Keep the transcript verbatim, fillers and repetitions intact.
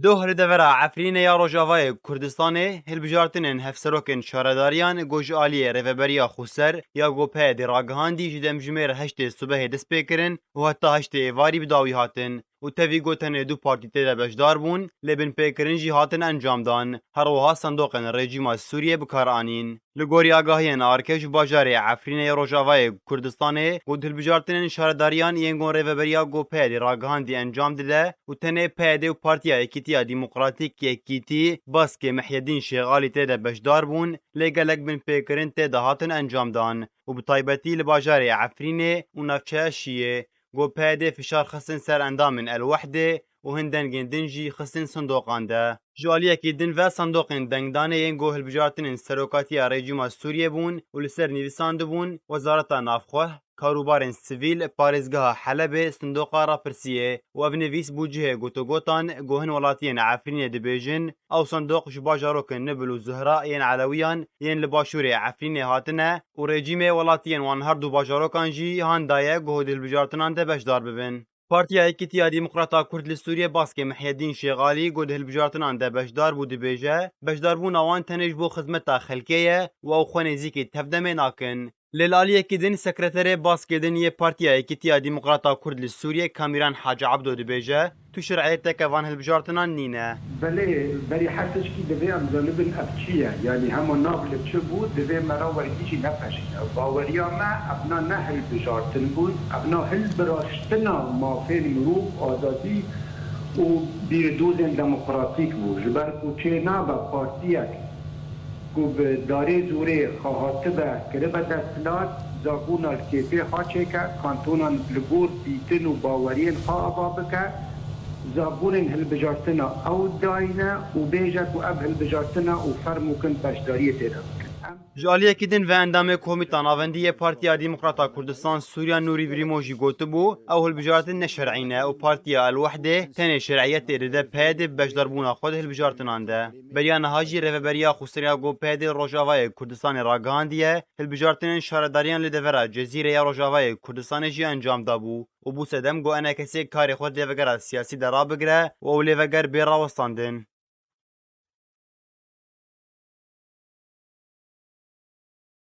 Doh li devera Efrînê ya Rojavayê Kurdistanê hilbijartinên hevserokên şaredariyan ku ji aliyê Rêveberiya Xweser ya ku PYDê ragihandî ji demjimêr heştê sibehê dest pê kirin û heta heştê êvarî bi dawî hatin û tevî ku tenê du partî tê de beşdar bûn, lê binpêkirin jî hatin encamdan. Her wiha sindoqên rejîma Sûriyê bi kar anîn. Li gorî agahiyên ARKê ji bajarê Efrînê yê Rojavayê Kurdistanê, ku di hilbijartinên şaredariyan yên ku rêveberiya ku PYDê ragihandî encam dide û tenê PYD û Partiya Yekîtiya Demokratîk Yekîtî, Baskê Mihyedîn Şêxalî tê de beşdar bûn, lê gelek binpêkirin tê de hatin encamdan û bi taybetî li bajarê Efrînê û navçeya Şiyê, ku PYDê fişar xistin ser endamên El Wehdê û hin dengên din jî xistin sindoqan de. Ji aliyekî din ve sindoqên dengdanê yên ku hilbijartinên serokatiya rejîma Sûriyê bûn û li ser nivîsandibûn, Wezareta Navxweh, Karûbarên Sivîl, Parêzgeha Helebê, Sindoqa Rapirsiyê û ev nivîs bû cihê gotogotan ku hin welatiyên Efrînê dibêjin, ew sindoq ji bajarokên Nibil û Zuhra yên Elewiyan yên li başûrê Efrînê hatine û rejîmê welatiyên wan her du bajarokan jî han daye ku di hilbijartinan de beşdar bibin. Partiya Yekîtiya Demokrata Kurd li Sûriyê Baskê Mihyedîn Şêxalî ku di hilbijartinan de beşdar bû dibêje, beşdarbûna wan tenê ji bo xizmeta xelkê ye û ew xwe nêzîkî tevdemê nakin. Lê li aliyekî din sekreterê Baskê din yê Partiya Yekîtiya Demokrata Kurd li Sûriyê Kamîran Hacî Ebdo dibêje, tu şer'iyeteke van hilbijartinan nîne. Belê, berî her tişkî divê em zanibin ev çi ye, yanî hema nav li çi bû, divê me re wergî jî nepeşîne. Baweriya me, evna ne hilbijartin bûn, evna hilbiraştina mafên mirov, azadî û bîrdozên demokratîk bû. Ji ber ku çê nabe partiyek ku bi darê zorê xwe hatibe kiribe desthilat, zabûna li kêfê xwe çêke, kantonan li gor dîtin û baweriyên xwe ava bike, zabûnên hilbijartina ew dayne û bêje ku ev hilbijartina û fermûkin beşdariyê tê de bikin. Em Ji aliyekî din ve endamê Komîta Navendî yê Partiya Demokrata Kurdistan Sûriya Nûrî Brîmo jî gotibû, ew hilbijartin ne şer'î ne û Partiya El Wehdê tenê şer'iyetê dide PYDê bi beşdarbûna xwe di hilbijartinan de. Beriya niha jî rêveberiya Xweseriya ku PYDê Rojavayê Kurdistanê ragihandiye, hilbijartinên şaredariyan li devera Cezîrê ya Rojavayê Kurdistanê jî encam dabû û bû sedem ku enekesê karê xwe di lêvegera siyasî de rabigire û ew lêveger bê rawestandin.